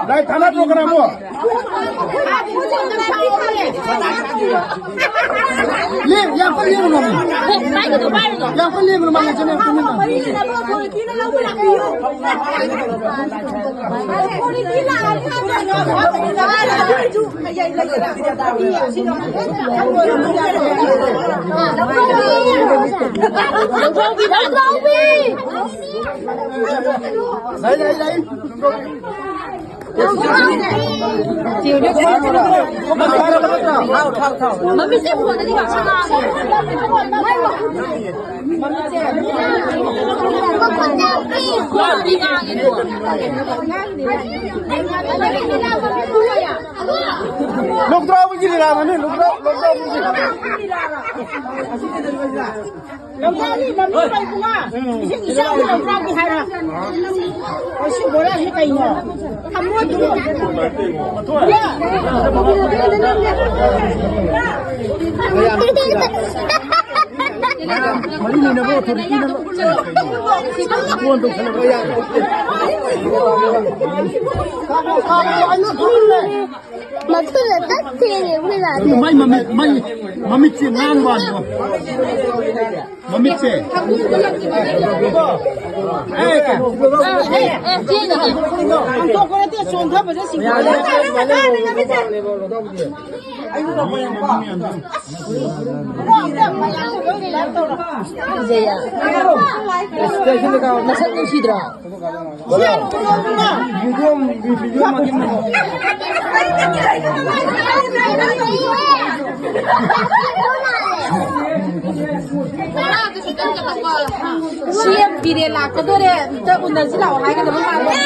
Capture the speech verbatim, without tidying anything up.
ꯂꯥꯏ ꯊꯥꯅꯗ꯭ꯔꯣ ꯀꯅꯥꯕꯣ? ꯂꯦꯡ-, ꯌꯥꯝ ꯀꯟꯅ ꯂꯦꯡꯒꯅꯨ ꯃꯥꯃꯤ꯫ ꯌꯥꯝ ꯀꯟꯅ ꯂꯦꯡꯒꯅꯨ ꯃꯥꯃꯤ, ꯏꯆꯦ, ꯌꯥꯝ ꯀꯟꯅ ꯂꯦꯡꯒꯅꯨ꯫ ꯂꯩ, ꯂꯩ, ꯂꯩ꯫ ꯃꯃꯤꯠꯁꯦ ꯐꯣꯟꯗꯗꯤ ꯌꯥꯝ ꯁꯥꯟꯅꯕꯅꯦ꯫ ꯐꯣꯟꯗꯗꯤ ꯉꯥꯡꯉꯦ ꯑꯗꯣ꯫ ꯂꯧꯗ꯭ꯔꯥꯎꯕꯒꯤ ꯂꯤꯂꯥꯗꯅꯤ, ꯂꯧꯗ꯭ꯔꯥꯎ-, ꯂꯧꯗ꯭ꯔꯥꯎꯕꯒꯤ꯫ ꯂꯧꯗ꯭ꯔꯥꯎꯕꯤ, ꯂꯝꯕꯤ ꯂꯩꯕ꯭ꯔꯥ? ꯏꯁꯤꯡ ꯏꯆꯥꯎꯒꯤ ꯂꯧꯗ꯭ꯔꯥꯎꯕꯤ ꯍꯥꯏꯔꯣ? ꯑꯣ, ꯁꯤ ꯕꯣꯔꯥꯁꯤ ꯀꯩꯅꯣ? ꯊꯝꯃꯣ ꯑꯗꯨ꯫ ꯃꯔꯤ ꯂꯩꯅꯕ ꯑꯣꯊꯣꯔꯤꯇꯤꯅ ꯐꯣꯟ ꯇꯧꯁꯜꯂꯛꯄ ꯌꯥꯔꯦ꯫ ꯃꯈꯨꯠꯅ ꯇꯛ ꯊꯦꯡꯉꯦ ꯑꯩꯈꯣꯏ ꯂꯥꯛꯑꯗꯤ꯫ ꯃꯥꯏ ꯃꯃꯤꯠ, ꯃꯥꯏ ꯃꯃꯤꯠꯁꯦ ꯉꯥꯡꯕ ꯋꯥꯅꯤꯀꯣ꯫ ꯃꯃꯤꯠꯁꯦ꯫ ꯑꯦ, ꯑꯦ, ꯑꯦ, ꯆꯦꯡꯒꯅꯤ꯫ ꯍꯟꯗꯣꯛꯄ ꯅꯠꯇꯦ, ꯆꯣꯡꯊꯕꯗ ꯁꯤꯡꯕ꯫ ꯖꯌꯥ꯫ ꯃꯁꯛ ꯅꯨꯡꯁꯤꯗ꯭ꯔꯣ? ꯁꯤ ꯑꯦꯝ ꯕꯤꯔꯦꯟ ꯂꯥꯛꯀꯗꯣꯔꯦ, ꯑꯝꯇ ꯎꯅꯁꯤ ꯂꯥꯛꯑꯣ ꯍꯥꯏꯒꯗꯕ ꯃꯥꯜꯂꯦ꯫